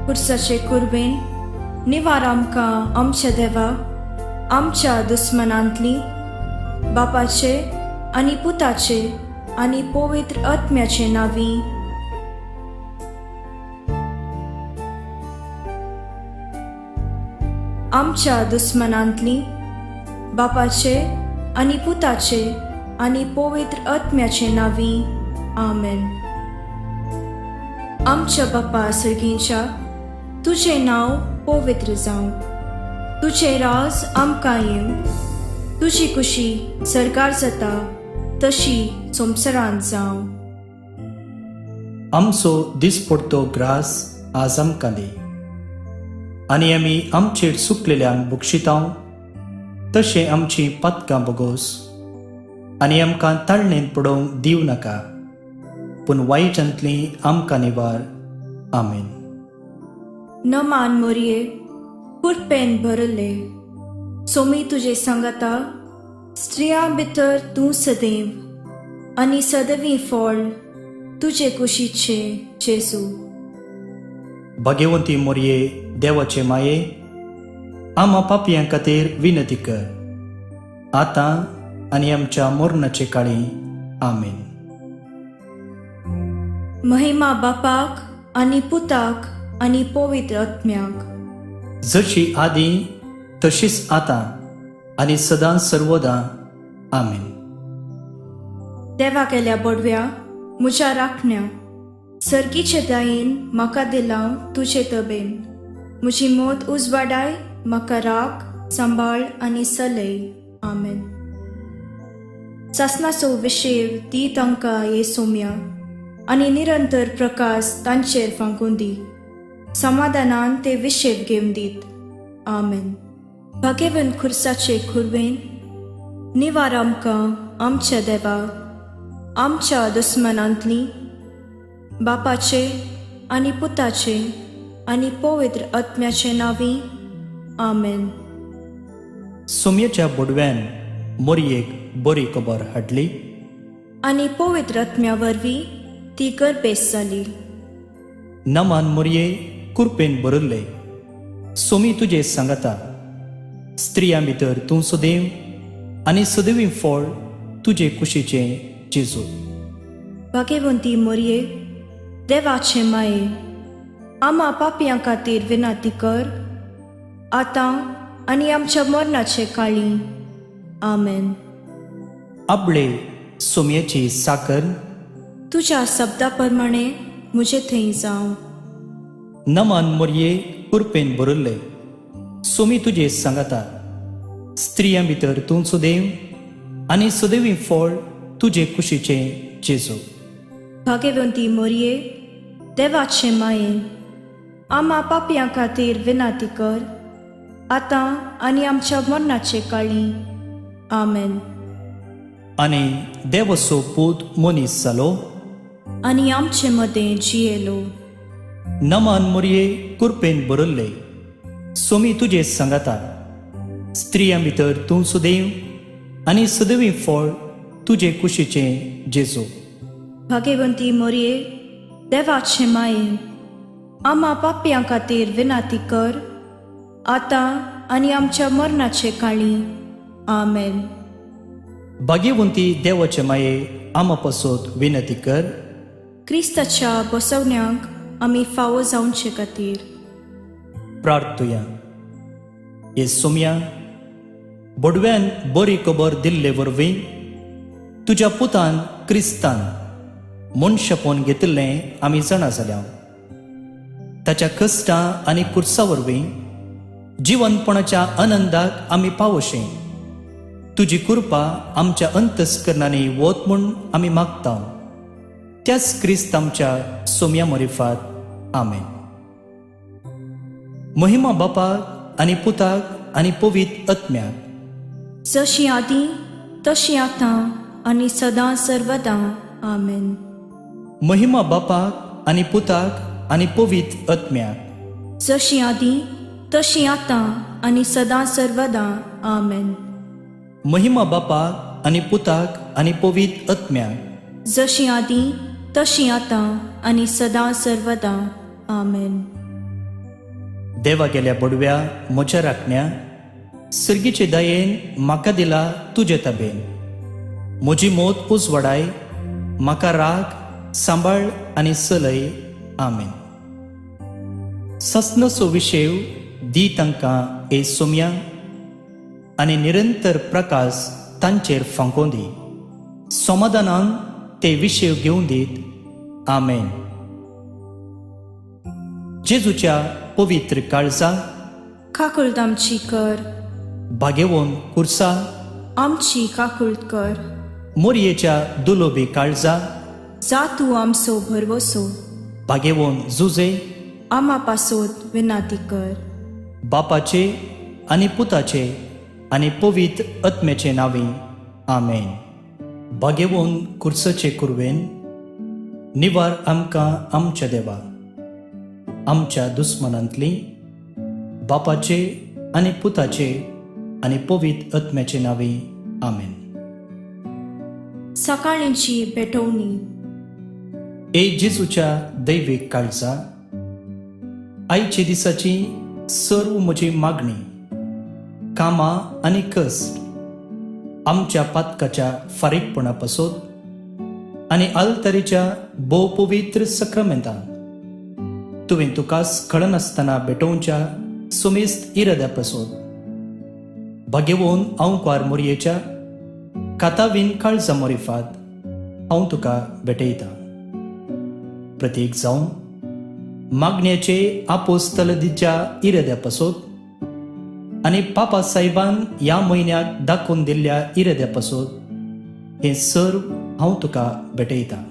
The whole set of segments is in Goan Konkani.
खुर्साचे कुरवेन निवार आमकां आमच्या देवा, आमच्या दुस्मनांतली, बापाचे आनी पुताचे आनी पवित्र आत्म्याचे नांवी. आमच्या दुस्मनांतली, बापाचे आनी पुताचे आनी पवित्र आत्म्याचे नांवी. आमेन. आमच्या बापा सर्गींच्या, तुजें नांव पवित्र जावं, तुजें राज आमकां येवं, तुजी कुशी सरकार जाता तशी संवसारांत जावं. आमचो दिसपडतो ग्रास आज आमकां दी आनी आमी आमचेर चुकलेल्यांक बक्षितांव तशें आमची पातकां बोगोस आनी आमकां ताळणेंत पडोवंक दिवं नाका, पूण वायटांतली आमकां निवार. आमेन. नमान मोरये, कुरपेन भरले, सोमी तुजे सांगाता, स्त्रियां भितर तूं सदैव आनी सदवी फळ तुजे कुशीचे जेजू. भाग्यवंती मोरये, देवाचे माये, आमा पापयां खातीर विनंती कर, आतां आनी आमच्या मरणाचे काळी. आमेन. महिमा बापाक आनी पुताक आनी पवित्र आत्म्याक, जशी आदी तशीच आतां आनी सदां सर्वदां. आमेन. देवा केल्या बडव्या, म्हज्या राखण्या, सर्गीचे दयेन म्हाका दिलां तुजे तबेन, म्हजी मोत उजवाडाय, म्हाका राख, सांबाळ आनी सलय. आमेन. सासनाचो विशेव दी तांकां ये सोम्या आनी निरंतर प्रकाश तांचेर फांकून दी, समाधानान ते विशेव घेवन दीत. आमेन. भाग्यवंत खुर्साचे खुर्वेन निवार आमकां आमच्या देवा, आमच्या दुस्मनांतली, बापाचे आनी पुताचे आनी पवित्र आत्म्याचे नांवी. आमेन. सोमयेच्या बोडव्यान मोरयेक बरी खबर हाडली आनी पवित्र आत्म्या वरवीं ती गर्भेस जाली. नमान मोरये, कुरपेन भरिल्ले, सोमी तुजे सांगाता, स्त्रियां भितर तूं सदैव आनी सदैवी फळ तुजे कुशीचे जेजू. भाग्यवंती मोरये, देवाचे माये, आमा पापयां खातीर विनंती कर, आतां आनी आमच्या मरणाचे काळी. आमेन. आपले सोमयेची साकर, तुज्या शब्दा प्रमाणे म्हजे थंय जावं. नमान मोरये, कुरपेन भरिल्ले, सोमी तुजे सांगाता, स्त्रियां भितर तूं सदैव आनी सदैवी फळ तुजे कुशीचे जेजू. भाग्यवंती मोरये, देवाचे माये, आमा पापयां खातीर विनंती कर, आतां आनी आमच्या मरणाचे काळी. आमेन. आनी देवसो पूत मनीस जालो आनी आमचे मदें जियेलो. नमान मोरये, कुरपेन भरिल्ले, सोमी तुजे सांगाता, स्त्रियां भितर तूं सदैव आनी सदैवी फळ तुजे कुशीचे जेजू. भाग्यवंती मोरये, देवाचे माये, आमा पापयां खातीर विनंती कर, आतां आनी आमच्या मरणाचे काळी. आमेन. भाग्यवंती देवाचे माये, आमा पासत विनंती कर, क्रिस्ताच्या बसवण्यांक आमी फावो जावचे खातीर. प्रार्थुया. हे सोमया, बोडव्यान बरी खबर दिल्ले वरवीं तुज्या पुतान क्रिस्तान मनशेपण घेतिल्लें आमी जाणा जाल्या. ताच्या कश्टां आनी कुर्सा वरवीं जिवनपणाच्या आनंदाक आमी पावोशें तुजी कृपा आमच्या अंतस्करणांनी वत म्हूण आमी मागता, त्याच क्रिस्त आमच्या सोमया मरिफात. आमेन. महिमा बापाक आनी पुताक आनी पवित्र आत्म्याक, जशी आदी तशी आतां आनी सदां सर्वदां. आमेन. महिमा बापाक आनी पुताक आनी पवित्र आत्म्याक, जशी आदी तशी आतां आनी सदां सर्वदां. आमेन. महिमा बापाक आनी पुताक आनी पवित्र आत्म्याक, जशी आदी तशी आतां आनी सदां सर्वदां. आमेन. देवा गेल्या बडव्या म्हज्या राखण्या, सर्गीचे दयेन म्हाका दिला तुजे तबेन. म्हजी मोत उजवाडाय, म्हाका राग सांबाळ आनी चलय. आमेन. सस्नसो विशेव दी तांकां ए सोम्या, आनी निरंतर प्रकाश तांचेर फांकोवन दी. समाधानान ते विशेव घेवन दीत. आमेन. जेजूच्या पवित्र काळजा, काकुळट आमची कर. बागेवन कुर्सा, आमची काकुळट कर. मोरयेच्या दुलोबी काळजा, जा तूं आमचो भरवसो, बागेवन जुजे, आमा पासोत विनाती कर. बापाचे आनी पुताचे आनी पवित्र आत्म्याचे नांवी. आमेन. बागेवन कुर्सचे कुरवेन निवार आमकां आमच्या देवा आमच्या दुस्मनांतली. बापाचे आनी पुताचे आनी पवित्र आत्म्याचे नांवी. आमेन. सकाळींची भेटवणी. ए जेजूच्या दैवीक काळजा, आयचे दिसाची सर्व म्हजी मागणी, कामां आनी कश्ट आमच्या पातकाच्या फारीकपणा पासत आनी आलतरीच्या भोव पवित्र सक्रामेंतान तुवें तुकाच कळनासतना भेटोवच्या सुमेस्त इराद्या पासत भागेवन अंकवार मोरयेच्या कातावीन काळजा मोरिफात हांव तुका भेटयतां. प्रतीक जावन मागण्याचे आपोस्तलदीच्या इराद्या पासत आनी पापा साहेबान ह्या म्हयन्याक दाखोवन दिल्ल्या इराद्या पासत हें सर्व हांव तुका भेटयतां.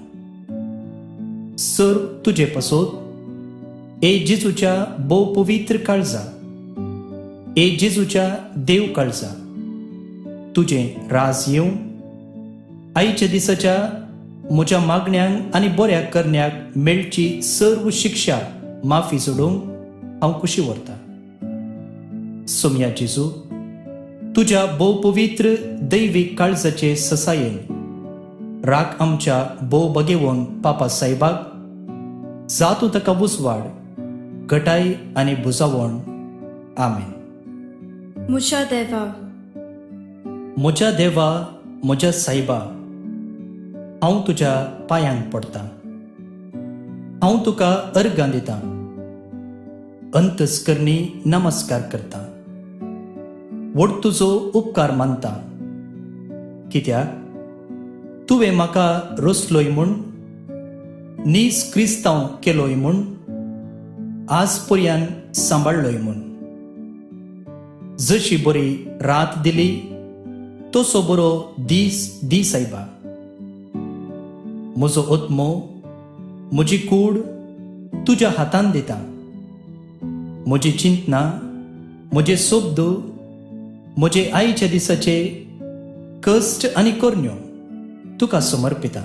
सर्व तुजे पासत ए जेजूच्या भोव पवित्र काळजा, ए जेजूच्या देव काळजा, तुजें राज येवं. आयच्या दिसाच्या म्हज्या मागण्यांक आनी बऱ्या करण्याक मेळची सर्व शिक्षा माफी जोडूंक हांव खुशी व्हरतां. सोमया जेजू, तुज्या भोव पवित्र दैवीक काळजाचे ससायेन राख आमच्या भोव बगेवन पापा साहेबाक. जा तूं ताका उजवाड, घटाय आनी भुजावण. आमेन. म्हज्या देवा, म्हज्या देवा, म्हज्या सायबा, हांव तुज्या पांयांक पडटा. हांव तुका अर्गां दितां, अंतस्करणी नमस्कार करता, व्हड तुजो उपकार मानता, कित्याक तुवें म्हाका रोसलोय म्हूण, नीस क्रिस्तांव केलोय म्हूण, आज पर्यंत सांबाळलोय म्हूण. जशी बरी रात दिली तसो बरो दीस दी सायबा. म्हजो आत्मो, म्हजी कूड तुज्या हातान दिता. म्हजी चिंतना, म्हजे शब्द, म्हजे आईच्या दिसाचे कश्ट आनी करण्यो तुका समर्पिता.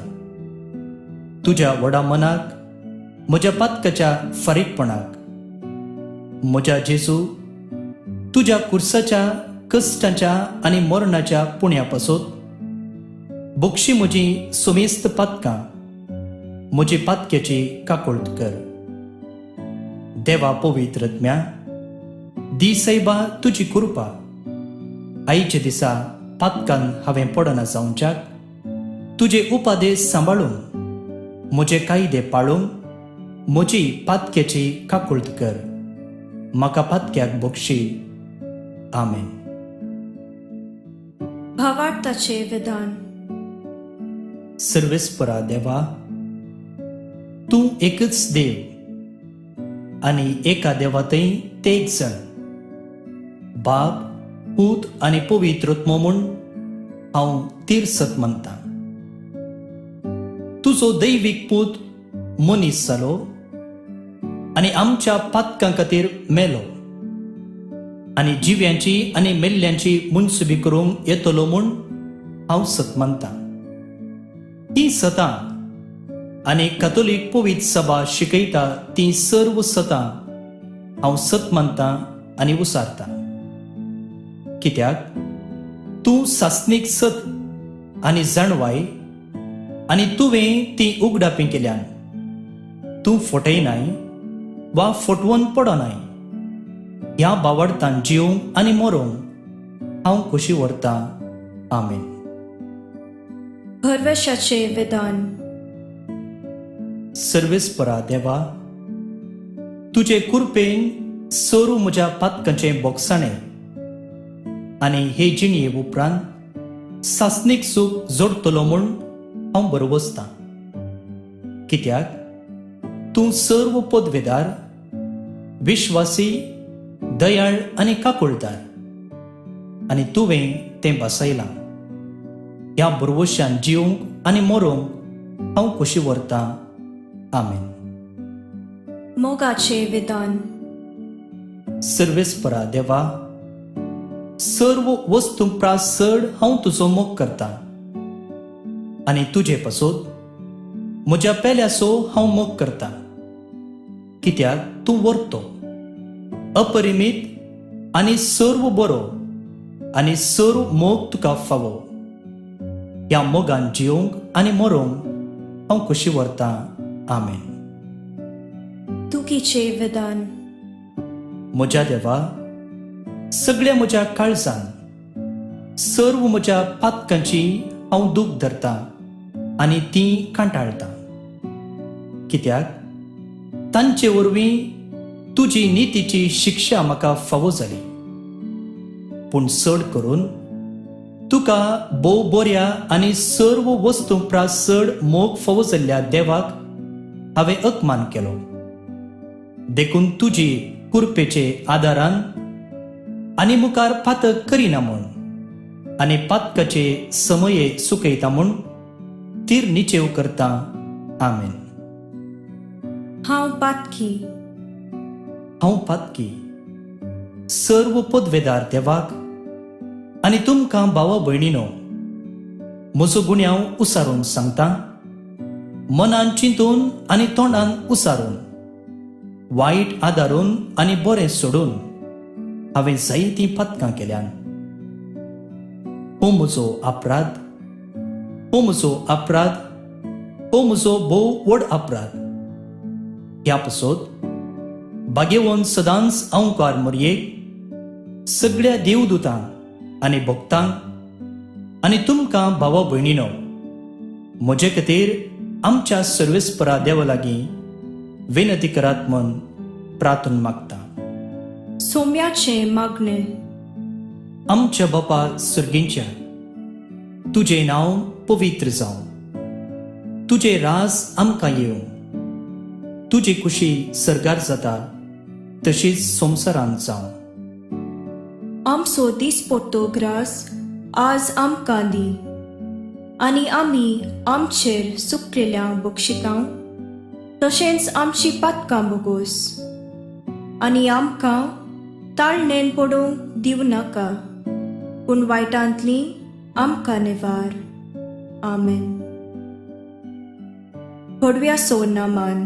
तुज्या व्हडा मनाक, म्हज्या पातकाच्या फारीकपणाक, म्हज्या जेजू, तुज्या कुर्साच्या कश्टाच्या आनी मरणाच्या पुण्या पासत बक्षी म्हजी सुमेस्त पातकां, म्हजी पातक्याची काकुळट कर. देवा पवित्र आत्म्या, दी सैबा तुजी कृपा. आईच्या दिसा पातकान हांवें पडना जावच्याक तुजे उपादेश सांबाळून, म्हजे कायदे पाळून म्हजी पातक्याची काकुळट कर. म्हाका पातक्याक बक्षी. आमेन. भावार्थाचे विधान. सर्वेस्परा देवा, तूं एकच देव आनी एका देवातय ते एक जण बाप, पूत आनी पवित्र आत्मो म्हूण हांव तीर्सत मानतां. तुजो दैवीक पूत मनीस जालो आनी आमच्या पातकां खातीर मेलो आनी जिव्यांची आनी मेल्ल्यांची मुनसुबी करूंक येतलो म्हूण हांव सत मानतां. ती सतां आनी कथोलीक पवित्र सभा शिकयता ती सर्व सतां हांव सत मानतां आनी उसारतां, कित्याक तूं सासणीक सत आनी जाणवाय आनी तुवें ती उगडापी केल्यान. तूं फटयनाय वा फटवून पडनाय. ह्या बावडतान जिवंक आनी मरोंक हांव खोशी व्हरतां. आमेन. भरवशाचें विधान. सर्वेस्परा देवा, तुजे कुरपेन सोरू म्हज्या पातकांचें बोगसाणें आनी हे जिणये उपरांत सासणीक सूख जोडटलो म्हूण हांव बरवसतां, कित्याक तूं सर्व पदवेदार, विश्वासी, दयाळ आनी काकुळदार आनी तुवें तें बसयलां. ह्या बरवशान जिवंक आनी मरोंक हांव खोशी व्हरतां. आमेन. मोगाचें विधान. सर्वेस्परा देवा, सर्व वस्तू प्रास चड हांव तुजो मोग करतां आनी तुजे पासत म्हज्या पेल्याचो हांव मोग करतां, कित्याक तूं व्हरतो, अपरिमीत आनी सर्व बरो आनी सर्व मोग तुका फावो. ह्या मोगान जिवंक आनी मरोंक हांव खोशी व्हरतां. आमेन. दुखीचें विधान. म्हज्या देवा, सगळ्या म्हज्या काळजान सर्व म्हज्या पातकांची हांव दूख धरतां आनी ती कांटाळटां, कित्याक तांचे वरवीं तुजी नितीची शिक्षा म्हाका फावो जाली. पूण चड करून तुका भोव बऱ्या आनी सर्व वस्तू प्रास चड मोग फावो जाल्ल्या देवाक हांवें अपमान केलो. देखून तुजी कुरपेचे आदारान आनी मुखार पातक करिना म्हूण आनी पातकाचे समये सुकयता म्हूण तीर निचेव करता. आमेन. हांव पातकी. हांव पातकी. सर्व पदवेदार देवाक आनी तुमकां भावा भयणीनो म्हजो गुन्यांव उसारून सांगता. मनान चिंतून आनी तोंडान उसारून, वायट आदारून आनी बरें सोडून हांवें जायतीं पातकां केल्यान. हो म्हजो अपराध, हो म्हजो अपराध, हो म्हजो भोव व्हड अपराध. ह्या पासत भाग्यवंत सदांच अंकार मोरयेक, सगळ्या देवदूतांक आनी भक्तांक आनी तुमकां भावा भयणीनो म्हजे खातीर आमच्या सर्वेस्परा देवा लागीं विनंती करात म्हूण प्रार्थना मागता. सोम्याचें मागणें. आमच्या बापा सर्गींच्या, तुजें नांव पवित्र जावं, तुजें राज आमकां येवं, तुजी खुशी सर्गार जाता तशीच संवसारांत जावं. आमचो दिसपट्टो ग्रास आज आमकां दी आनी आमी आमचेर सुकलेल्या बक्षितां तशेंच आमची पातकां बोगोस आनी आमकां ताळणेन पडूंक दिवं नाका, पूण वायटांतली आमकां निवार. आमेन. घडव्या सो नामान.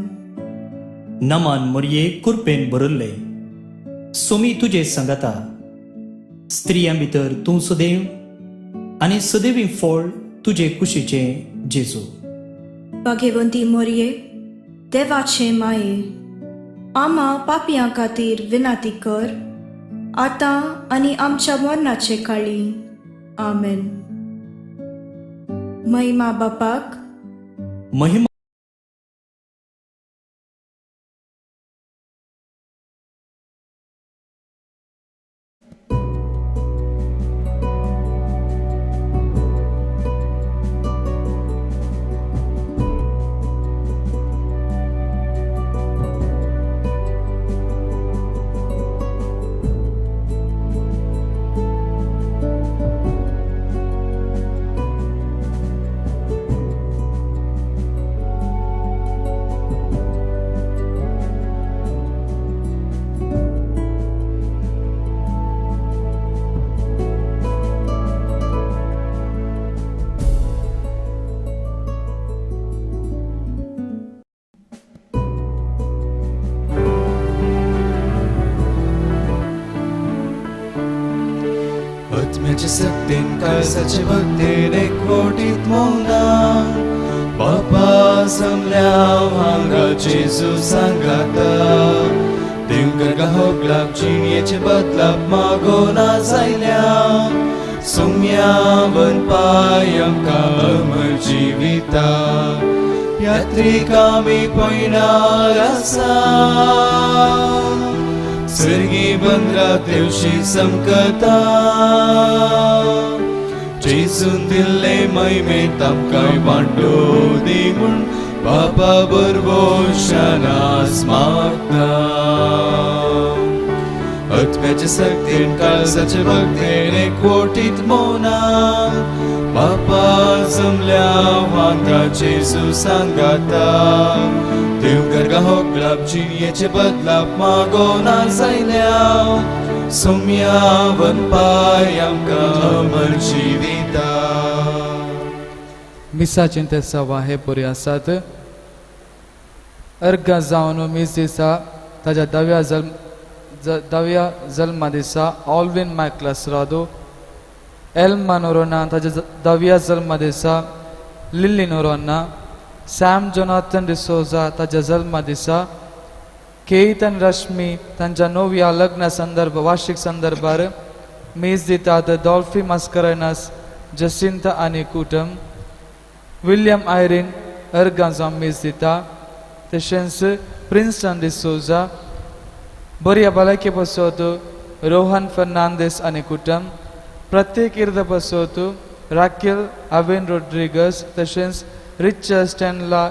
नमान मोरये, कुरपेन भरिल्ले, सोमी तुजे सांगाता. स्त्रियां भितर तूं सदैव आनी सदैवी फळ तुजे कुशीचें जेजू. भाग्यवंती मोरये, देवाचे माये, आमा पापयां खातीर विनाती कर, आतां आनी आमच्या मरणाचे काळी. आमेन. महिमा बापाक. महिमा. आत्म्याचे सक्तीन काळजाचे भक्तीन एकवटीत मोगान बापा जमल्या हांगा जेजू सांगाता. देवघर गर्गा होगलाप जिणयेचे बदलाप मागोना जायल्या सुम्यावन पाय आमकां अमर जिविता यात्रीक आमी पयणार आसा सर्गी बंदरा तेवशी समकता जेजून दिल्ले महिमेंत आमकां वांटो दी म्हूण बापा बरबोशानास मागता आत्म्याचे सक्तीन काळजाचे भक्तीन एकवटीत मौनान बापा जमल्या वांगडा जेजू सांगाता देव गर्गा होगलाप जिणयेचे बदलाप मागोना जायल्या सोम्यावन पाय आमकां अमर जिविता. मिसाचें ते सवा हे बरी आसात. अर्घां जावन मीस दिसा ताज्या दव्या जल्मा दिसा ऑल्विन मायकल असरादो, एल्मा नोरोना ताज्या दव्या जल्मा दिसा Lillie Noronha, sem Jonathan D'Souza ताज्या जल्मा दिसा, केत आनी रश्मी तांच्या नव्या लग्न संदर्भ वार्षिक संदर्भार मीस दितात डॉल्फी मास्करेनस, जसिंता आनी कुटम, विल्यम आयरीन अर्गां जावन मीस दिता, तशेंच प्रिन्स्टन डिसोजा, बऱ्या भलायके पासत रोहन फर्नांदीस आनी कुटम, प्रत्येक इर्द पासत राकेल अवेन रोड्रिगस, तशेंच रिचर्ड स्टॅनला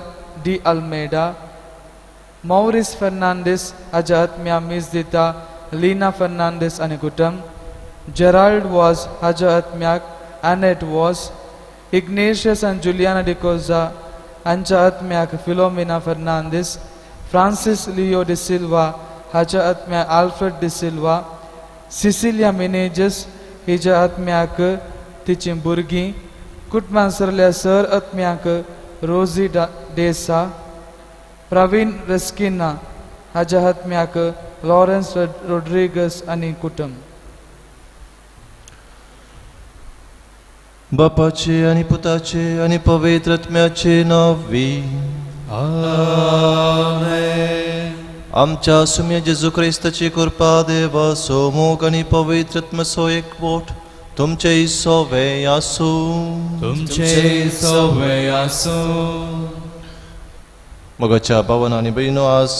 डी अल्मेडा, मॉरिस फर्नांडीस हाज्या आत्म्या मीस दिता लीना फर्नांडीस आनी कुटम, जेराल्ड वॉज हाज्या आत्म्याक एनेट वॉज, इग्नेशियस आनी जुलियाना डिकोजा हांच्या आत्म्याक फिलोमिना फर्नांडीस, फ्रांसीस लियो डिसिल्वा हाज्या आत्म्याक आल्फ्रेड डिसिल्वा, सिसिलिया मिनेजस हिज्या आत्म्याक तिचीं भुरगीं, कुटुंबान सरल्या सर आत्म्याक रोजी डेसा, प्रवीण रेस्किना हाज्या आत्म्याक लॉरन्स रोड्रिगस आनी कुटुंब. बापाचे आनी पुताचे आनी पवित्र आत्म्याचे नांवी आमेन. आमच्या सुम्या जेजू क्रिस्ताची कृपा देवाचो मोग आनी पवित्र आत्म्याचो एकवट तुमचे सवे आसूं. तुमचे सवे आसूं. मोगाच्या भावान आनी भयणो, आज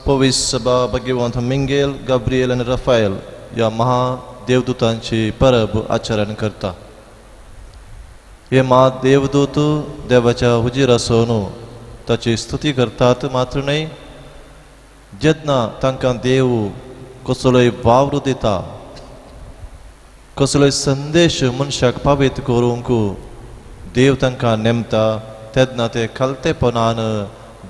पवित्र सभा भाग्यवंत मिंगेल, गाब्रिएल आनी राफायल ह्या महादेवदूतांची परब आचरण करता. हे महादेवदूत देवाच्या हुजीर आसून ताची स्तुती करतात मात्र न्हय, जेन्ना तांकां देव कसलोय वावर दिता, कसलोय संदेश मनशाक पावयत करूंक देव तांकां नेमता, तेन्ना ते खालतेपणान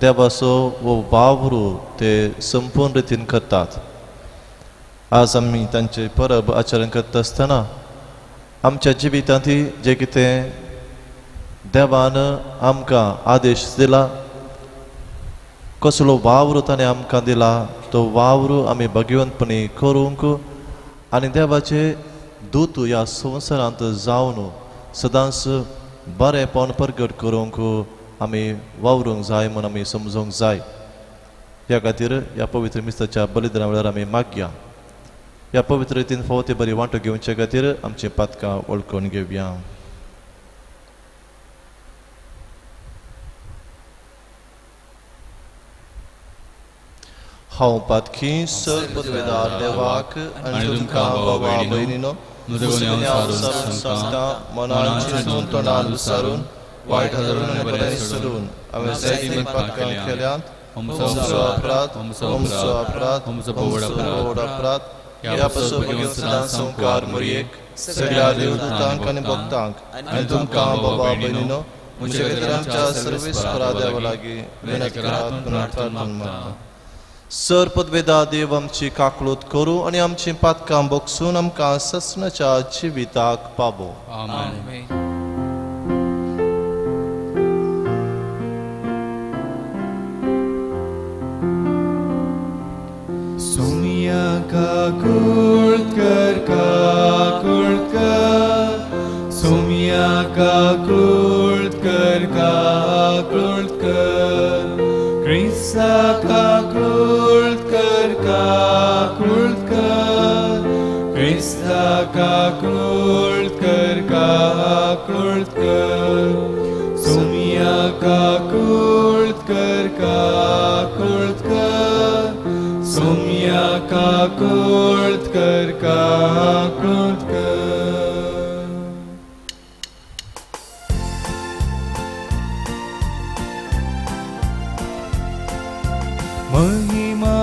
देवाचो वो वावर ते संपूर्ण रितीन करतात. आज आमी तांचे परब आचरण करता आसतना आमच्या जिवितांत जें कितें देवान आमकां आदेश दिला, कसलो वावर ताणें आमकां दिला, तो वावर आमी भाग्यवंतपणी करूंक आनी देवाचे दूत ह्या संवसारांत जावन सदांच बरेंपण परगट करूंक आमी वावरूंक जाय म्हूण आमी समजूंक जाय. ह्या खातीर ह्या पवित्र मिस्ताच्या बलिदाना वेळार आमी मागया. ह्या पवित्र रितीन फावो ती बरी वांटो घेवचे खातीर आमची पातकां वळखून घेवया. हांव पातकी सर्वपदवेदार देवाक आनी तुमकां बाबा भयणीनो सांगता मनान चिंतून तोंडान विचारून वायट धरून आनी बरें सोडून हांवें जायतीं पातकां केल्यांत. म्हजो अपराध, म्हजो अपराध, म्हजो व्हड अपराध. ह्या पासून भगवंत सदां संवकार मोरयेक सगळ्या देवदूतांक आनी भक्तांक आनी तुमकां बाबा भयणीनो म्हजे खातीर आमच्या सर्वेस्परा देवा लागीं विनंती करात म्हूण प्रार्थना मागता. सर पदवेदा देव आमची काकळूत करूं आनी आमची पातकां बोगसून आमकां ससनाच्या जिविताक पावो. आमेन. सोनिया काकुळकर काकुळकर, सोमिया काकुळकर काकुळकर, क्रिस्ता काकुळकर काकुळकर, क्रिस्ता काकूळ कर, काकूळ कर, सोम्या काकूळ कर, काकूळ कर, सोम्या काकूळ कर, काकूळ कर. महिमा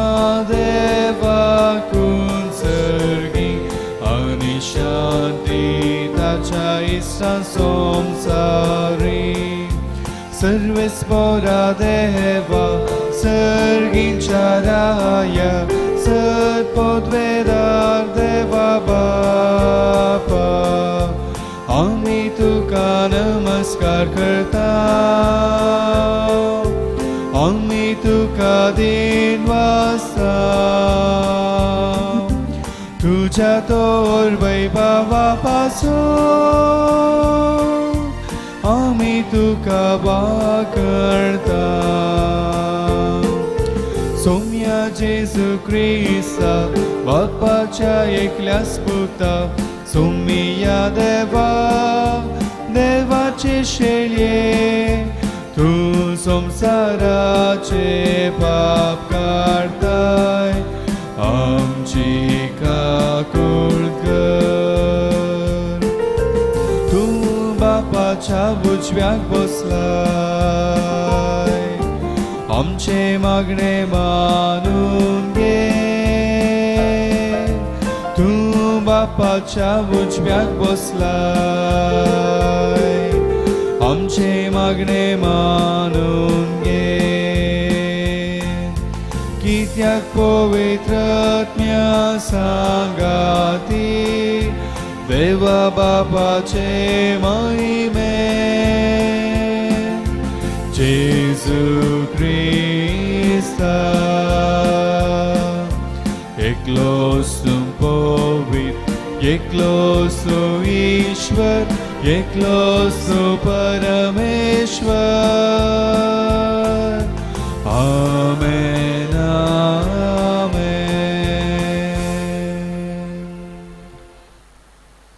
देवाकून सर्गी आनी शांती ताच्या इश्टां संवसारी. सर्वेस्पोरा देवा सर्गींच्या राया, सत्पदवेदार देवा बापा, आमी तुका नमस्कार करता, आमी तुका दिन वासता. तुज्या तोर वैभवा पासून आमी तुका वाकळता. सोम्या जेजू क्रिस्ता बापाच्या एकल्याच पुता, सोम्या देवा देवाचे शेळये, तूं संवसाराचे पाप काडताय, आमची काकूळ कर. तूं बापाच्या उजव्याक बसलाय, आमचे मागणे मानून घे. तूं बापाच्या उजव्याक बसलाय, आमचे मागणे मानून घे. कित्याक पवित्र आत्म्या सांगाती देवा बापाचे महिमे, जेजू क्रिस्ता एकलोच तूं पवित्र, एकलोच तूं ईश्वर, एकलोच तूं परमेश्वर. आमेन, आमेन.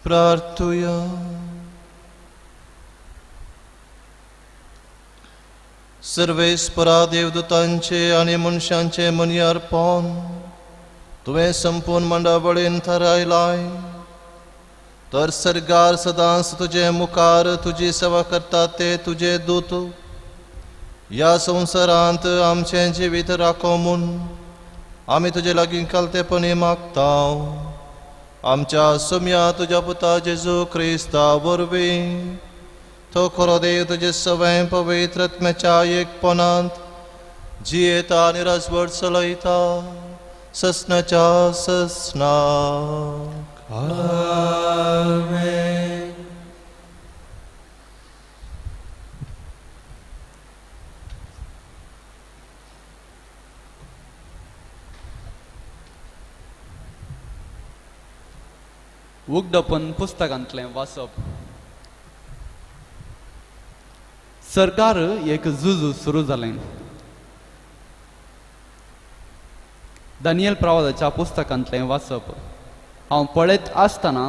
प्रार्थुया. सर्वेस्परा देवदूतांचे आनी मनशांचे मनी अर्पण तुवें संपूर्ण मंडळावळीन थारायलाय, तर सर्गार सदांच तुजे मुखार तुजी सेवा करतात ते तुजे दूत ह्या संवसारांत आमचें जिवीत राखो म्हूण आमी तुजे लागीं कालतेपणी मागता. आमच्या सोम्या तुज्या पुता जेजू क्रिस्ता वरवीं, तो खरो देव तुजे सवंय पवित्र आत्म्याच्या एकपणांत जियेता आनी राजवट चलयता ससनाच्या ससनाक. आमेन. उगडपन पुस्तकांतलें वाचप. सरकार एक झुजू सुरू जालें. दानियल प्रवादाच्या पुस्तकांतलें वाचप. हांव पळयत आसतना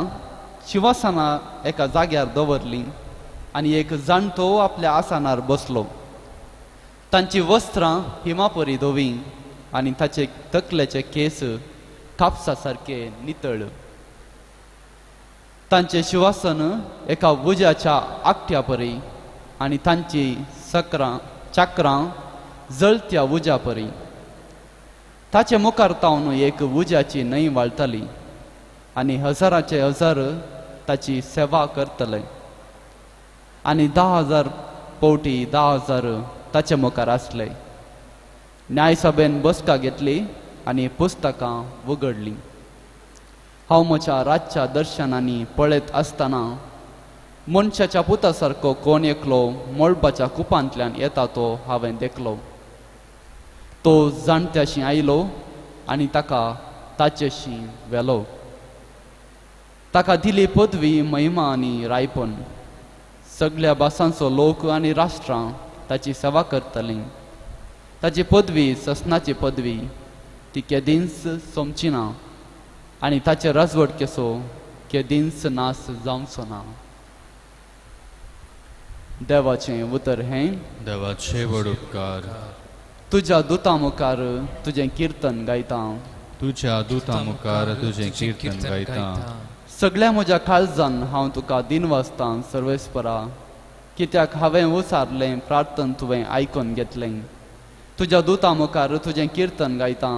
शिवासनां एका जाग्यार दवरलीं आनी एक जाणटो आपल्या आसनार बसलो. तांची वस्त्रां हिमापरी धवीं आनी ताचे तकलेचे केस कापसा सारके नितळ. तांचें शिवासन एका उज्याच्या आकट्या परी आनी तांची चक्रां जळत्या उज्या परी. ताचे मुखार तावन एक उज्याची न्हंय वाळटाली आनी हजाराचे हजार ताची सेवा करतले आनी 10,000 पवटी 10,000 ताचे मुखार आसले. न्यायसभेन बसका घेतली आनी पुस्तकां उगडलीं. हांव म्हज्या रातच्या दर्शनांनी पळयत आसतना मनशाच्या पुता सारको कोण एकलो मळबाच्या कुपांतल्यान येता तो हांवें देखलो. तो जाणट्याशी आयलो आनी ताका ताचेशी व्हेलो. ताका दिली पदवी, महिमा आनी रायपण. सगळ्या भासांचो लोक आनी राष्ट्रां ताची सेवा करतलीं. ताची पदवी ससनाची पदवी, ती केदींच सोंपची ना. आनी ताचे राजवटकेचो केदींच नाश जावचो ना. देवाचें उतर हें. देवाचे व्हड उपकार. तुज्या दुतां मुखार तुजें किर्तन गायता. तुज्या दुतां मुखार तुजें किर्तन गायता. सगळ्या म्हज्या काळजान हांव तुका दिनवासतां सर्वेस्परा, कित्याक हांवें उसारलें प्रार्थन तुवें आयकून घेतलें. तुज्या दुतां मुखार तुजें किर्तन गायता.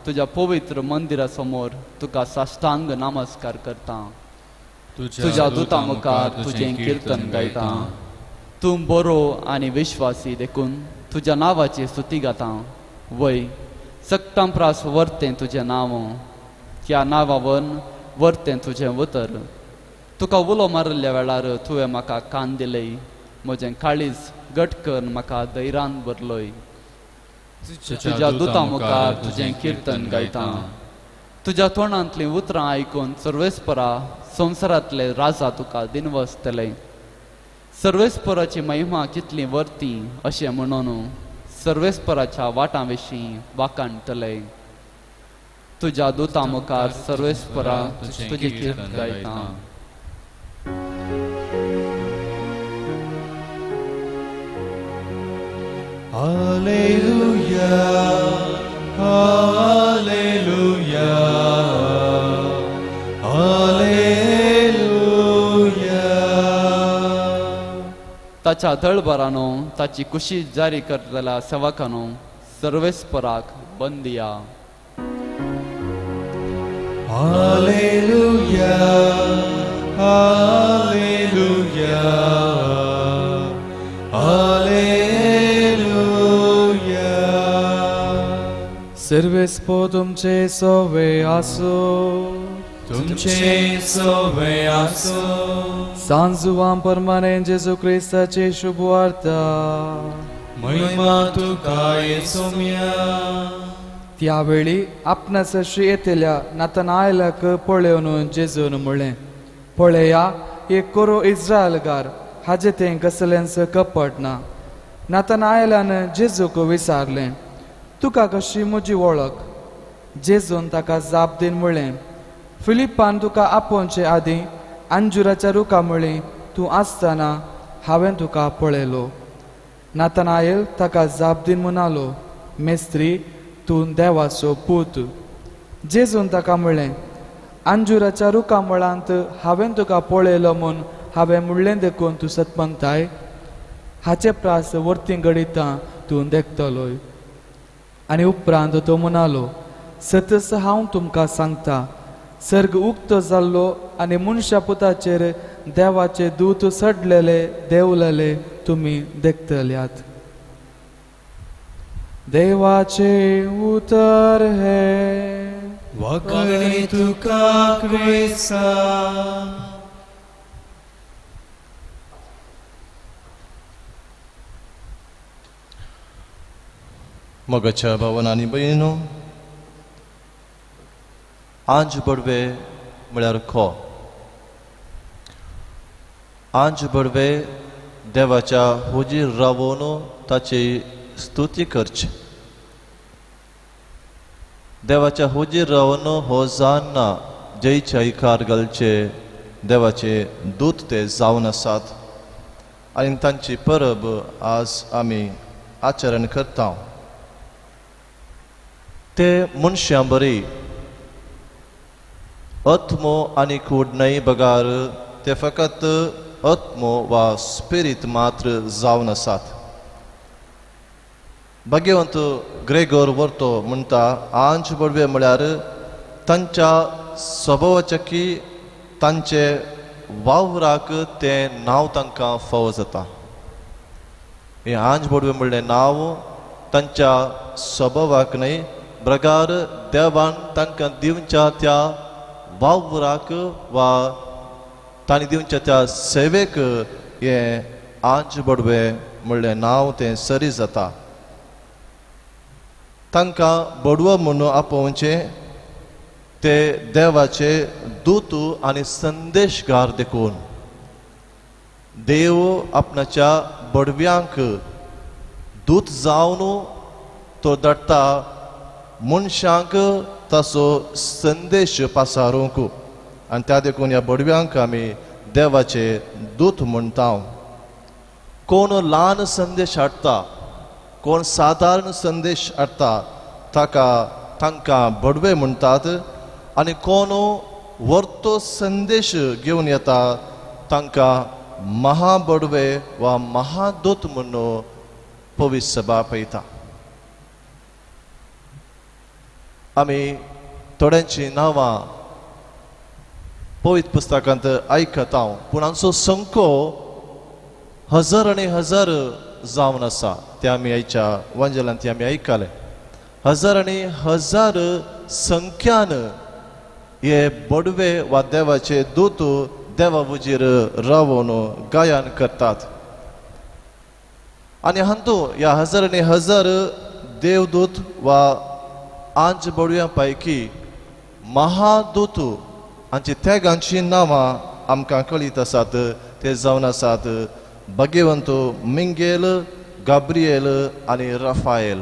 तुज्या पवित्र मंदिरा समोर तुका साष्टांग नमस्कार करता. तुज्या दुतां मुखार तुजें किर्तन गायता. तूं बरो आनी विश्वासी देखून तुज्या नांवाची स्तुती गाता. वय सक्तां प्रास वर्तें तुजें नांव, त्या नांवावन वर्तें तुजें उतर. तुका उलो मारिल्ल्या वेळार तुवें म्हाका कान दिलय. म्हजें काळीज घट करून म्हाका धैर्यान भरलोय. तुज्या दुतां मुखार तुजें किर्तन गायता. तुज्या तोंडांतलीं उतरां आयकून सर्वेस्परा संवसारांतले राजा तुका दिनवसतले. सर्वेस्पराची महिमा कितली वर्ती अशें म्हणून सर्वेस्पराच्या वाटां विशीं वाखाणटले. तुज्या दुतां मुखार सर्वेस्परा तुजें किर्तन गायता. Alleluia, Alleluia, Alleluia. ताच्या दळभरानो ताची कुशी जारी करतल्या सेवकानो सर्वेस्पराक बंदिया. Alleluia, Alleluia, Alleluia. सर्वेस्पो तुमचे सोवे आसो. तुमचे सोवे आसो. सांजुवां परमाने जेजू क्रिस्ताची शुभवार्ता. महिमा तुका येसोम्या. त्यावेळी आपणासशी येतल्या नातनायलाक पळोवन जेजून म्हळें, पळया एक कोरो इस्रायलगार, हाजें तें कसलेंच कपट ना. नातनायलान जेजूक विचारलें, तुका कशी म्हजी वळख? जेजून ताका जाप दीन म्हळें, फिलिपान तुका आपोवचे आदीं अंजुराच्या रुखा मुळीं तूं आसतना हांवें तुका पळयलो. नातनायल ताका जाप दीन म्हणालो, मेस्त्री, तूं देवाचो पूत. जेजून ताका म्हळें, अंजुराच्या रुखा मुळांत हांवें तुका पळयलो म्हूण हांवें म्हणलें देखून तूं सतमंताय? हाचे प्रास वर्ती घडितां तूं देखतलोय. आनी उपरांत तो म्हणालो, सतस हांव तुमकां सांगता, सर्ग उक्तो जाल्लो आनी मनशा पुताचेर देवाचे दूत चडलेले देंवलेले तुमी देखतल्यात. देवाचे उतर हे. वखणी तुका क्रिस्ता. मोगाच्या भावान आनी भयणीनो, आंज बडवे म्हळ्यार खो. आंज बडवे देवाच्या हुजीर रावोन ताची स्तुती करची. देवाच्या हुजीर रावन हो जान जयच्या इकार घालचे देवाचे दूत ते जावन आसात आनी तांची परब आज आमी आचरण करता. ते मनशां बरी आत्मो आनी कूड न्हय बगार ते फकत आत्मो वा स्पिरीत मात्र जावन आसात. भाग्यवंत ग्रेगोर वर्तो म्हणटा, आंज बडवे म्हळ्यार तांच्या स्वभावाच्या की तांचे वावराक तें नांव तांकां फावो जाता. हें आंज बडवे म्हणलें नांव तांच्या स्वभावाक न्हय बगार देवान तांकां दिवच्या त्या वावराक वा तांणी दिवच्या त्या सेवेक हें आंज बडवे म्हणलें नांव तें सरी जाता. तांकां बडवो म्हणून आपोवचें ते देवाचे दूत आनी संदेशगार देखून देव आपणाच्या बडव्यांक दूत जावन तो धाडटा मनशांक ताचो संदेश पासारूंक. आनी त्या देखून ह्या बडव्यांक आमी देवाचे दूत म्हणटा. कोण ल्हान संदेश हाडटा, कोण सादारण संदेश हाडटा ताका तांकां बडवे म्हणटात, आनी कोण वर्तो संदेश घेवन येता तांकां महाबडवे वा महादूत म्हणून पवित्र सभा पळयता. आमी थोड्यांची नांवां पवित्र पुस्तकांत आयकता, पूण आमचो संको हजार आनी हजार जावन आसा. ते आमी आयच्या वंजलांत ते आमी आयकले. हजार आनी हजार संख्यान हे बडवे वा देवाचे दूत देवा हुजीर रावन गायन करतात. आनी हातूंत ह्या हजार आनी हजार देवदूत वा आंज बडव्यां पैकी महादूत हांची त्यागांची नांवां आमकां कळीत आसात. ते जावन आसात भाग्यवंत मिंगेल, गाब्रिएल आनी राफायल.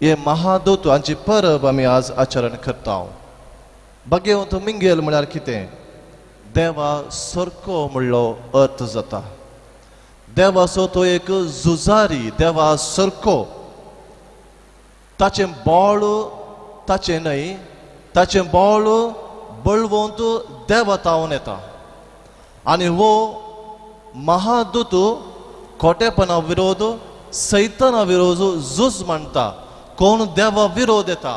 हे महादूत हांची परब आमी आज आचरण करता. भाग्यवंत मिंगेल म्हळ्यार कितें? देवा सारको म्हणलो अर्थ जाता. देवाचो तो एक झुजारी, देवा सारको. ताचें बळ ताचें न्हय, ताचें बळ बळवंत देवा तावन येता. आनी हो महादूत खोटेपणा विरोध, सैताना विरोध झूज मांडटा. कोण देवा विरोध येता,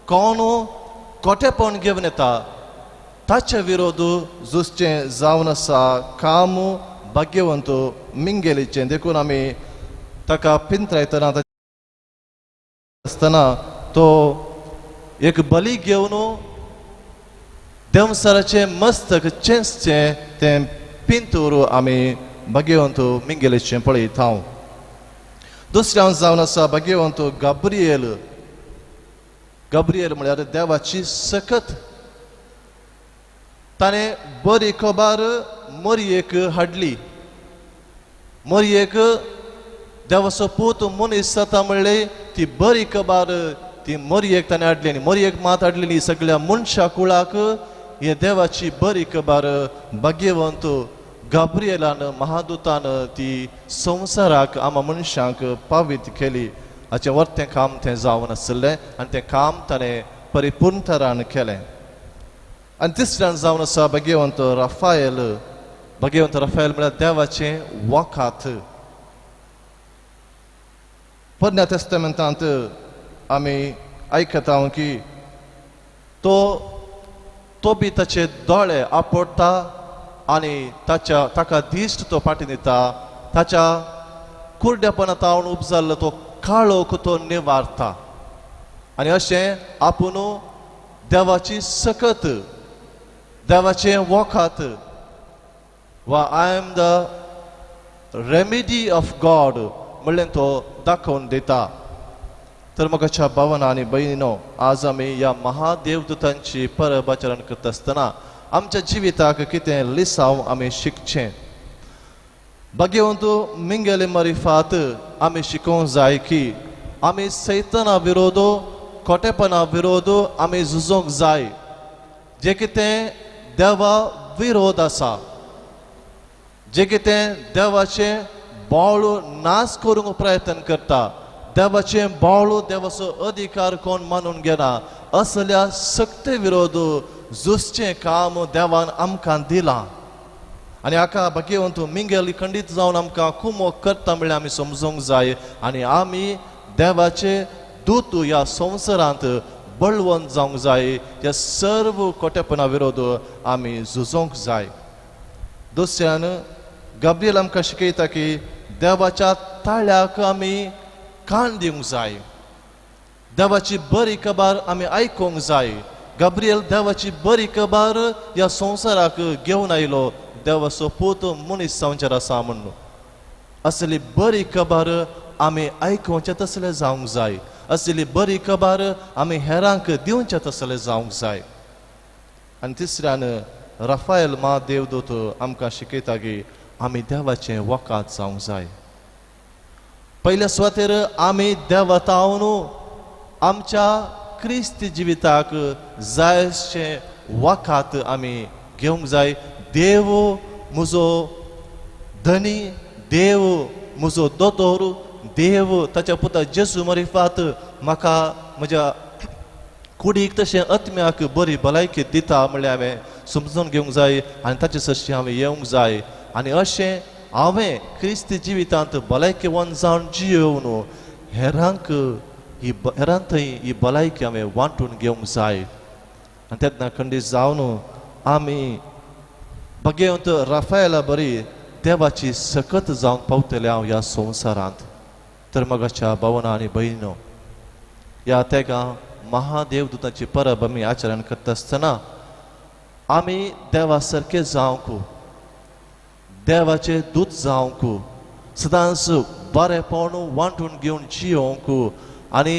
कोण खोटेपण घेवन येता ताचे विरोध झुजचें जावन आसा काम भाग्यवंत मिंगेलीचें. देखून आमी ताका पिंत्रायतना आसतना तो एक बली घेवन देंवसाराचें मस्तक चेंचचें तें पिंतूर आमी भाग्यवंत मिंगेलीचें पळयता. दुसऱ्यान जावन आसा भाग्यवंत गाब्रिएल. गाब्रिएल म्हळ्यार देवाची सकत. ताणें बरी खबर मरयेक हाडली. मरयेक देवाचो पूत मनीस जाता म्हणलें ती बरी खबर ती मरयेक ताणें हाडली. आनी मरयेक मात हाडलेली सगळ्या मनशा कुळाक हे देवाची बरी खबर भाग्यवंत गाब्रिएलान महादूतान ती संवसाराक आमा मनशांक पावीत केली. हाचें वर्तें काम तें जावन आशिल्लें आनी तें काम ताणें परिपूर्णतरान केलें. आनी तिसऱ्यान जावन आसा भाग्यवंत राफायल. भाग्यवंत राफायल म्हळ्यार देवाचें वखात. पोरण्या तेस्तामेंतांत आमी आयकता की तो तो बी ताचे दोळे आपडटा आनी ताच्या ताका दिश्ट तो फाटी दिता. ताच्या कुरड्यापणा तावन उपजाल्लो तो काळोख तो निवारता. आनी अशें आपूण देवाची सकत, देवाचें वखात वा I am the remedy of God म्हणलें तो दाखोवन दिता. तर म्हाका भावना आनी भयणीनो, आज आमी ह्या महादेवदूतांची परब आचरण करता आसतना आमच्या जिविताक कितें लिसांव आमी शिकचें. भाग्यवंत मिंगेले मरिफात आमी शिकोवंक जाय की आमी सैतना विरोध, खोटेपणा विरोध आमी झुजोंक जाय. जें कितें देवा विरोध आसा, जें कितें देवाचें बावळ नाश करूंक प्रयत्न करता, देवाचें बावळ देवाचो अधिकार कोण मानून घेना, असल्या सक्ते विरोध झुजचें काम देवान आमकां दिलां. आनी हाका भाग्यवंत मिंगेल खंडीत जावन आमकां कुमोक करता म्हळ्यार आमी समजूंक जाय. आनी आमी देवाचे दूत ह्या संवसारांत बळवंत जावंक जाय. ह्या सर्व खोटेपणा विरोध आमी झुजोंक जाय. दुसऱ्यान गाब्रिएल आमकां शिकयता की देवाच्या ताळ्याक आमी कान दिवंक जाय, देवाची बरी खबर आमी आयकूंक जाय. गाब्रिएल देवाची बरी खबर ह्या संवसाराक घेवन आयलो, देवाचो पूत मनीस जावचेर आसा म्हणून. असली बरी खबर आमी आयकुचें तसलें जावंक जाय, असली बरी खबर आमी हेरांक दिवचें तसलें जावंक जाय. आनी तिसऱ्यान राफायल महादेवदूत आमकां शिकयता की आमी देवाचें वखाद जावंक जाय. पयल्या सुवातेर आमी देवा तावन आमच्या क्रिस्ती जिविताक जायशें वखात आमी घेवंक जाय. देव म्हजो धनी, देव म्हजो दोतोर, देव ताच्या पुता जेजू मरिफात म्हाका म्हज्या कुडीक तशें आत्म्याक बरी भलायकी दिता म्हणल्यार हांवें समजून घेवंक जाय आनी ताचे सरशी हांवें येवंक जाय. आनी अशें हांवें क्रिस्ती जिवितांत भलायकेवन जावन जियोवन हेरांक ही हेरां थंय ही भलायकी हांवें वांटून घेवंक जाय. आनी तेन्ना खंडीत जावन आमी भाग्यवंत राफायला बरी देवाची सकत जावन पावतले हांव ह्या संवसारांत. तर मगाच्या भावना आनी भयणो, ह्या तेगा महादेव दुताची परब आमी आचरण करता आसतना आमी देवा सारके जावंक, देवाचे दूत जावंक, सदांच बरेपण वांटून घेवन जियोवंक आनी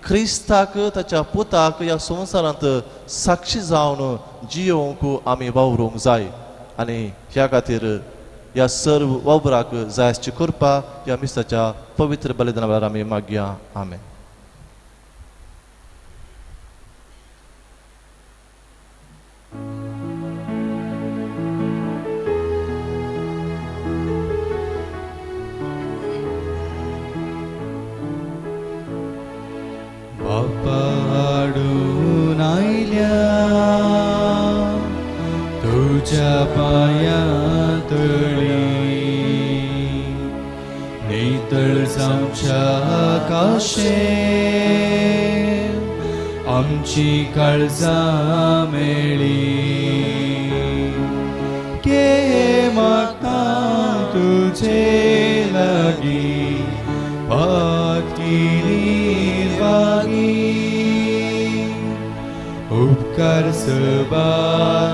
क्रिस्ताक ताच्या पुताक ह्या संवसारांत साक्षी जावन जियोवंक आमी वावरूंक जाय. आनी ह्या खातीर ह्या सर्व वावराक जायची कृपा ह्या मिसाच्या पवित्र बलिदाना वेळार आमी मागया. आमेन. बापा हाडून आयल्या तुज्या पांयां तळी, नितळ जावच्या काशेन आमची काळजां मेळ्ळी. के मागता तुजे लागीं पातकी वागी, उपकार सबार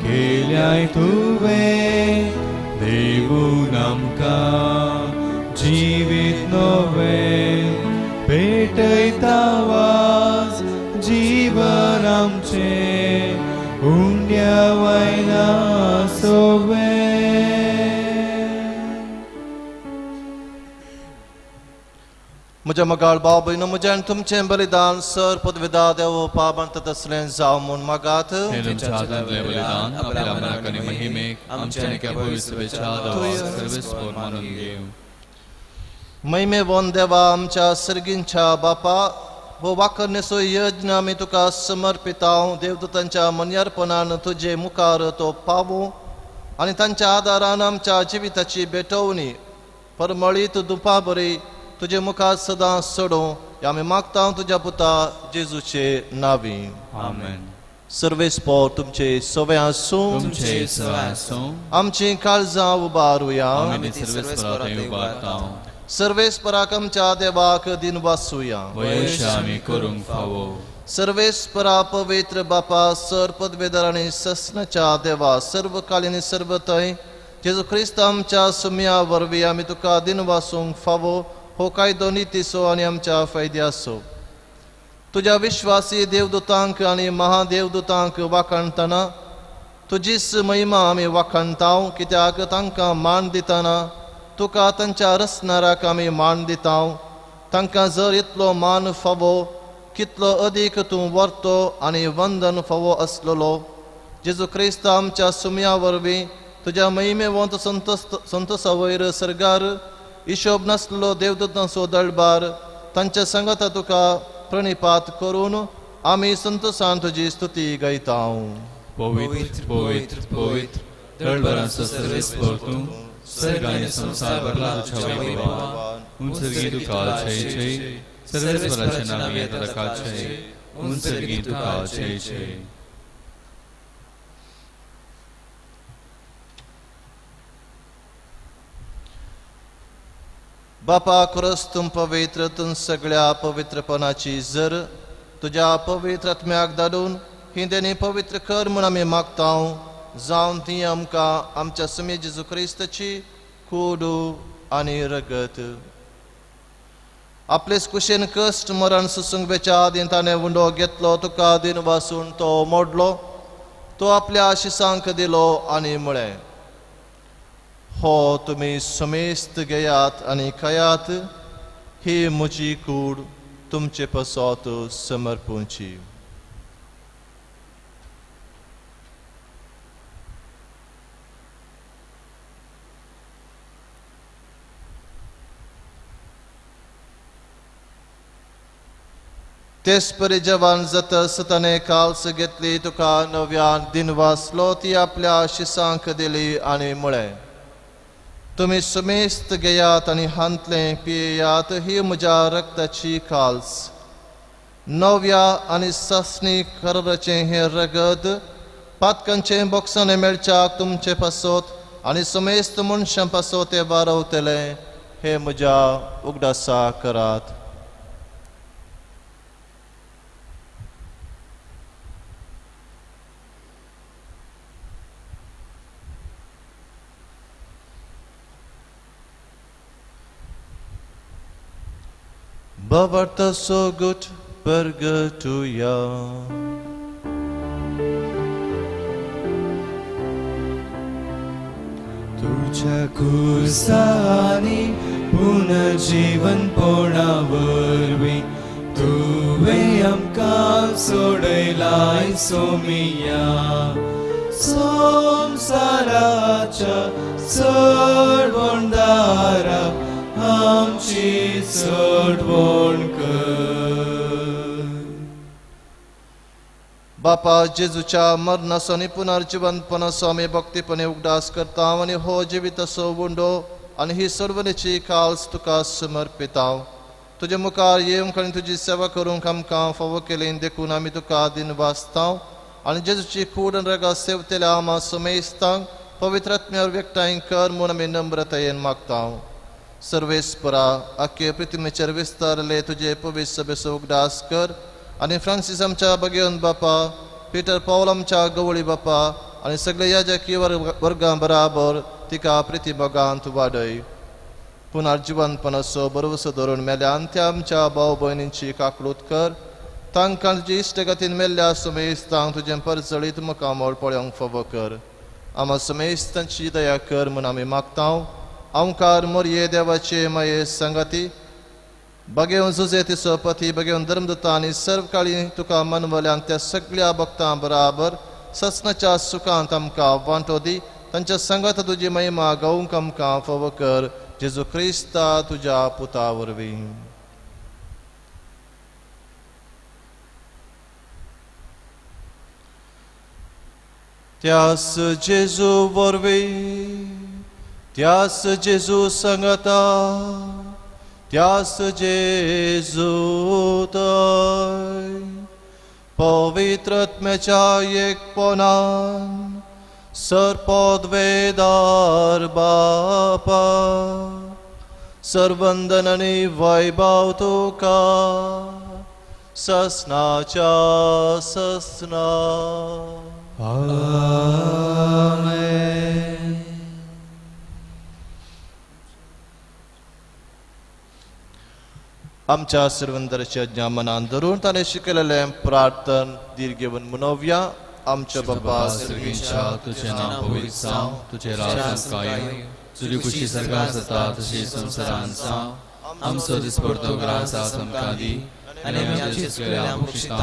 केल्याय तुवें देवून आमकां जिवीत नवें पेटयता वाज जीवन आमचें उंड्या वयना सोवें. म्हज्या मगाळ भाव भयणो, म्हजें आनी तुमचें बलिदान सर पदवेदा देव पाबंत तसलें जावं म्हूण मागात. महिमे वन देवा आमच्या सर्गींच्या बापा, हो वाकरणेचो यज्ञ आमी तुका समर्पितांव. देवदूतांच्या मन्यारपणान तुजे मुखार तो पावूं आनी तांच्या आदारान आमच्या जिविताची भेटवणी परमळीत दुपा बरी तुजे मुखार सदां सोडूं आमी मागता तुज्या पुता जेजूचे नावी. आमेन. सर्वेस्पोर तुमचे सवे आसूं, आमची काळजां उबारुया. सर्वेस्पराक आमच्या देवाक दिनवासुया. सर्वेस्परा पवित्र बापा, सर पदवेदार आनी ससनाच्या देवा, सर्व काली आनी सर्व थंय जेजू क्रिस्त आमच्या सुम्या वरवीं आमी तुका दिनवासूंक फावो हो कायदो नितीचो आनी आमच्या फायद्याचो. तुज्या विश्वासी देवदूतांक आनी महादेवदूतांक वाखाणतना तुजीच महिमा आमी वाखाणतांव, कित्याक तांकां मान दितना तुका तांच्या रचणाराक आमी मान दितांव. तांकां जर इतलो मान फावो, कितलो अदीक तूं व्हरतो आनी वंदन फावो आसलेलो. जेजू क्रिस्त आमच्या सुम्या वरवीं तुज्या महिमेवंत संतोसा वयर सर्गार हिशोब नासलो देवदूतांचो दळबार तांच्या सांगाता तुका प्रणिपात करून आमी संतोसान तुजी स्तुती गायता. पवित्र पवित्र पवित्र दळबारांचो सर्वेस्पोर तूं, सर्ग आनी संवसार भरला तुज्या वैभवान. उंचर्गी तुका जय जय, सर्वेस्पराच्या नांवान येता ताका जय, उंचर्गी तुका जय जय. बापा खरंच तूं पवित्र, तूं सगळ्या पवित्रपणाची जर तुज्या पवित्र आत्म्याक धाडून ही देणी पवित्र कर म्हूण आमी मागता, जावन ती आमकां आमच्या सुमी जेजू क्रिस्ताची कूड आनी रगत. आपलेच कुशेन कश्ट मरण सुसूंक वेच्या आदीं ताणें उंडो घेतलो, तुका दिन वासून तो मोडलो, तो आपल्या आशिसांक दिलो आनी म्हळें, हो तुमी समेस्त घेयात आनी खायात, ही म्हजी कूड तुमचे पसत समर्पूंची. तेच परी जवान जातस ताणें काल्स घेतली, तुका नव्यान दिनवासलो, ती आपल्या शिसांक दिली आनी म्हळें, तुमी सुमेस्त घेयात आनी हांतलें पियेयात, ही म्हज्या रक्ताची काल्स. नव्या आनी सासणी कराराचें हें रगत पातकांचें बोक्साणें मेळच्याक तुमचे पासत आनी सुमेस्त मनशां पासत तें वारवतलें, हें म्हज्या उगडासा करात. Bavarta sogut pergatuya. तुझ्या कुसानी पुनर्जीवन पोणावरवी तुवें आमकां सोडयलाय सोमिया. संवसाराच्या चडवणदारा आमची चडवण कर. बापा जेजूच्या मरणाचो आनी पुनर्जिवंतपणाचो आमी भक्तीपणे उगडास करता आनी हो जिविताचो उंडो आनी ही सर्वनेची काल्स तुका समर्पिता. तुजे मुखार येवंक आनी तुजी सेवा करूंक आमकां फावो केली देखून आमी तुका दिनवासता आनी जेजूची कूड आनी रगा सेवतेल्या आमा समेस्तांक पवित्र आत्म्यार व्यक्ताय कर म्हूण आमी नम्रतायेन मागता. सर्वेस्परा आख्खे पृथ्वीचेर विस्तारले तुजे पवित्र सभेचो उगडास कर आनी फ्रांसीस आमच्या बगेवन बापा, पिटर पावल आमच्या गवळी बापा आनी सगळे याजकी वर्गां बराबर तिका प्रिती मोगांत वाडय. पुनर्जिवंतपणाचो भरवसो धरून मेल्यान त्या आमच्या भाव भयणींची काकळूत कर, तांकां तुजी इश्टगतीन मेल्ल्या सुमेस्तांक तुजें परजळीत मुखामळ पळोवंक फावो कर. आमा सुमेस्तांची दया कर म्हूण आमी मागता. आमकार मोरये देवाचे माये संगती बगेवन जुजे तिचो पती, बगेवन धर्मदूता आनी सर्व काळी तुका मनवल्यान त्या सगळ्या भक्तां बराबर ससनाच्या सुखांत आमकां वांटो दी. तांच्या संगत तुजी महिमा गावंक आमकां फावो कर, जेजू क्रिस्ता तुज्या पुता वरवीं. त्यास जेजू वरवीं, त्यास जेजू संगता, त्यास जेजू तय पवित्र आत्म्याच्या एकपणान सर्पद्वेदार बापा सर्वंदन आनी वैभव तुका ससनाच्या ससना. आमेन. आमच्या सर्वंदराच्या आज्ञा मनान धरून ताणें शिकयलेलें प्रार्थन धीर घेवन मनोवया. आमच्या बापा सर्गींच्या तुझें नांव पवित्र जावं, तुझें राज आमकां येवं, तुजी खुशी सर्गांत जाता तशी संवसारांत जावं. आमचो दिसपडतो ग्रास आज आमकां दी आनी आमी आमची चुकलेल्या बक्षिता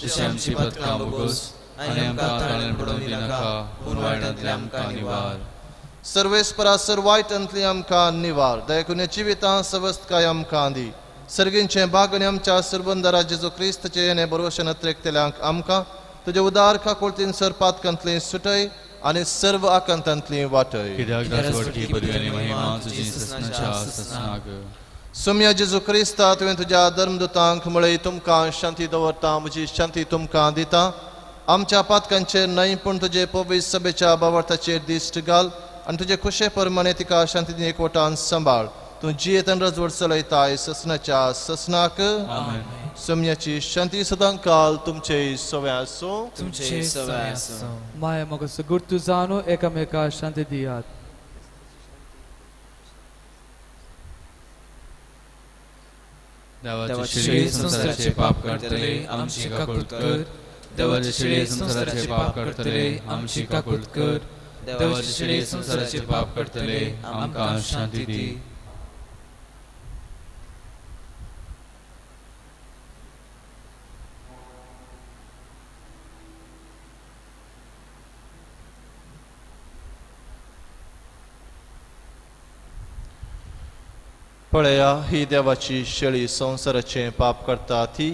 तशी आमची पदकां बोगोस आनी आमकां ताळ्यान पडोवंक दिनाका, पूण वायटांतलें आमकां निवार. सर्वेस्परा सर वायटांतली आमकां निवार, दयाकून जिवितां सवस्तकाय आमकां दी. सर्गींचें भाग आनी आमच्या सर्वंदरा जेजू क्रिस्ताचें येणें बरोवशें नत्रेकतल्यांक आमकां तुजे उदार काकुळतीन सर पातकांतली सुटय आनी सर्व आकांतांतली वाटय. कित्याक दासवटकी पदवी आनी महिमा तुजी ससनाच्या ससनाक. सोम्या जेजू क्रिस्ता, तुवें तुज्या धर्मदूतांक म्हळें, तुमकां शांती दवरता, म्हजी शांती तुमकां दिता. आमच्या पातकांचेर न्हय पूण तुजे पवित्र सभेच्या बावर्थाचेर दिश्ट घाल आनी तुजे खुशे प्रमाणे तिका शांतीन एकवटान सांबाळ. तूं जियेतन रजवड चलयताय ससनाच्या ससनाक. आमेन. सोम्याची शांती सदां काल तुमचे सव्या आसूं. तुमचे सवय आसूं. माया म्हाका गुर्तू जावन एकामेका शांती दियात. देवाचे शिळे संवसाराचे पाप काडटले आमची काकूत कर. देवाचे शिळे संवसाराचे पाप काडटले आमची काकूत कर. देवाचे शिळे संवसाराचे पाप काडटले आमकां शांती दी. पळया ही देवाची शेळी संवसाराचें पाप करता ती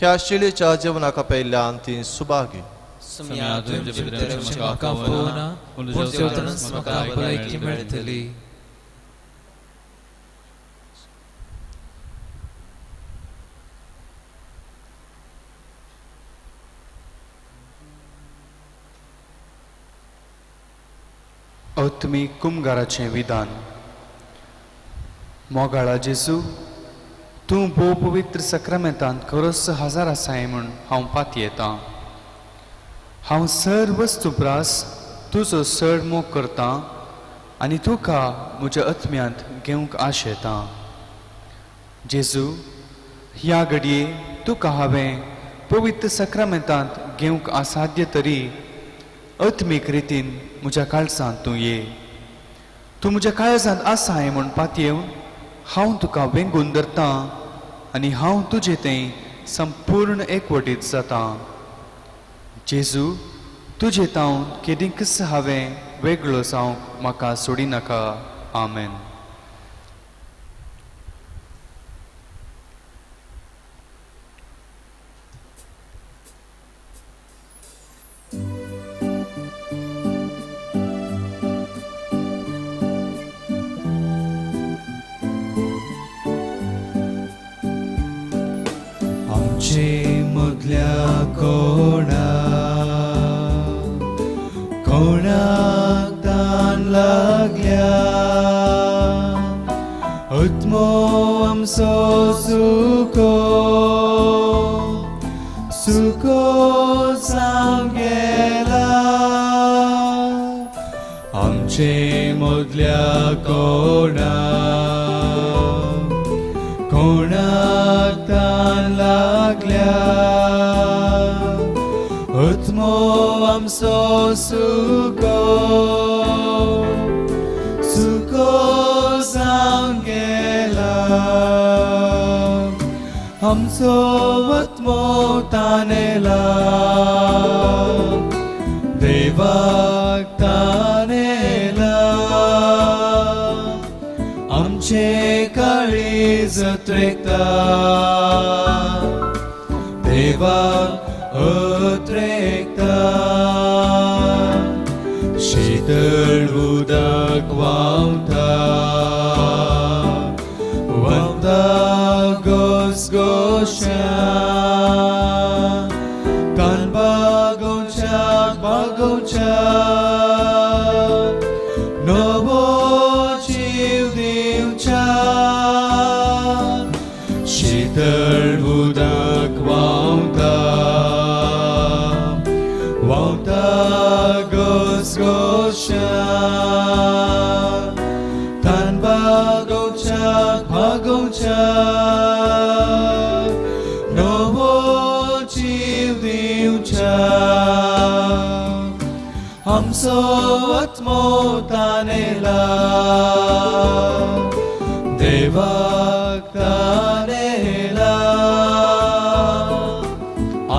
ह्या शेळीच्या जेवणाक आपयल्ल्यान ती सुभागी. सुम्या तुमचे भितर म्हाका पळोवना पूण जेवतनाच म्हाका भलायकी मेळटली. आत्मीक कुमगाराचें विधान. मोगाळा जेजू, तूं भोव पवित्र सक्रामेंतांत खरोच हजार आसाय म्हूण हांव पातयेतां. हांव सर वस्तू प्रास तुजो चड मोग करतां आनी तुका म्हज्या आत्म्यांत घेवंक आशेतां. जेजू, ह्या घडये तुका हांवें पवित्र सक्रामेंतांत घेवंक असाध्य तरी आत्मीक रितीन म्हज्या काळजांत तूं ये. तूं म्हज्या काळजांत आसाय म्हूण पातयेवन हांव तुका वेंगून धरतां आनी हांव तुजे थंय संपूर्ण एकवटीत जातां. जेजू, तुजे तावन केदींकच हांवें वेगळो जावंक म्हाका सोडिनाका. आमेन. आमचे मदल्या कोणा कोणाक तान लागल्या आत्मो आमचो सुको सुको जावन गेला. आमचे मदल्या कोणा कोणाक तान लागल्या आत्मो आमचो सुको सुको जावन गेला. आमचो आत्मो तानेला देवाक तानेला. आमचे काळीज त्रेकता देवाक अत्रेकता. शीतळ उदक व्हांवता व्हांवता घोसघोश्या तान बागोवच्या बागोवच्या नवो जीव दिवच्या. शीतळ उदक व्हांवता व्हांवता घोसघोश्या तान बागोवच्या बागोवच्या नवो जीव दिवच्या. आमचो आत्मो तानेला देवाक तानेला.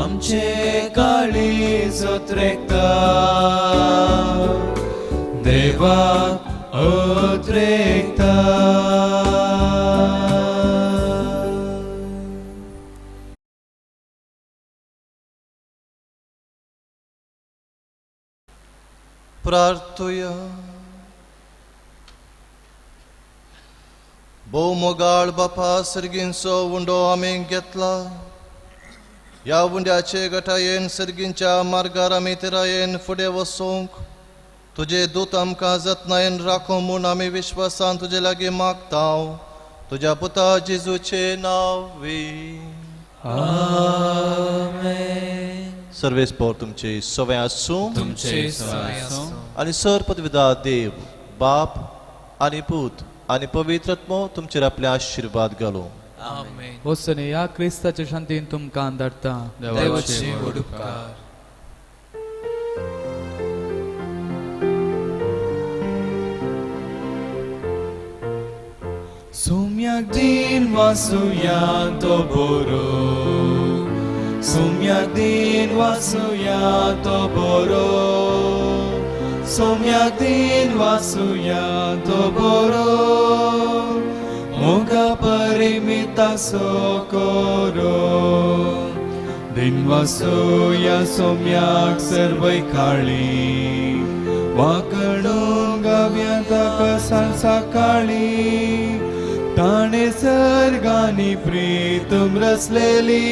आमचे काळीज त्रेकता देवाक अत्रेकता. प्रार्थुया. भोव मोगाळ बापा, सर्गींचो उंडो आमी घेतला. ह्या उंड्याचे गटायेन सर्गींच्या मार्गार आमी तिरायेन फुडें वचूंक तुजे दूत आमकां जतनायेन राखूं म्हूण आमी विश्वासान तुजे लागीं मागता. तुज्या पुता जेजूचें नांव. आमेन. सर्वेस्पोर तुमचे सवय आसूं तुमचे सवय आसूं. आनी सर पदवीदा देव बाप आनी पूत आनी पवित्र आत्मो तुमचेर आपले आशिर्वाद घालूं. आमेन. वचून ह्या क्रिस्ताच्या शांतीन तुमकां धाडटा. देवाचे व्हड उपकार. सोम्याक दिन वासुया तो बरो, सोम्याक दिन वासुया तो बरो, सोम्याक दिन वासुया तो बरो. मोग परिमितासो करो दिनवासुया सोम्याक सर्वय काळी वाकडून गाव्या ताका सांज सकाळी ताणें सर्गांनी प्रीतम रचलेली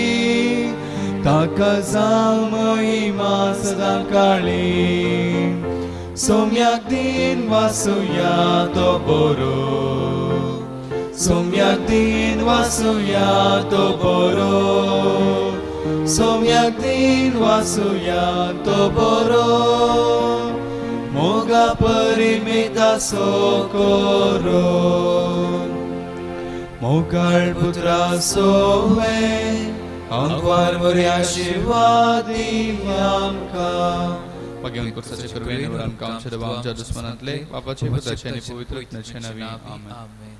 ताका जावं महिमा सदां काळी सोम्याक दिन वासुया तो बरो सोम्याक दिन वासुया तो बरो सोम्याक दिन वासुया तो बरो मोगा परिमितासो करो मोगाळ पुत्रा सोवे आंकवार बऱ्या आशिर्वाद आमकां. मागीर कोर्साचे कृपेन आमकां आमच्या देवा आमच्या दुस्मनांतले बापाचे पुताचे आनी पवित्र आत्म्याचे नांवी आमेन.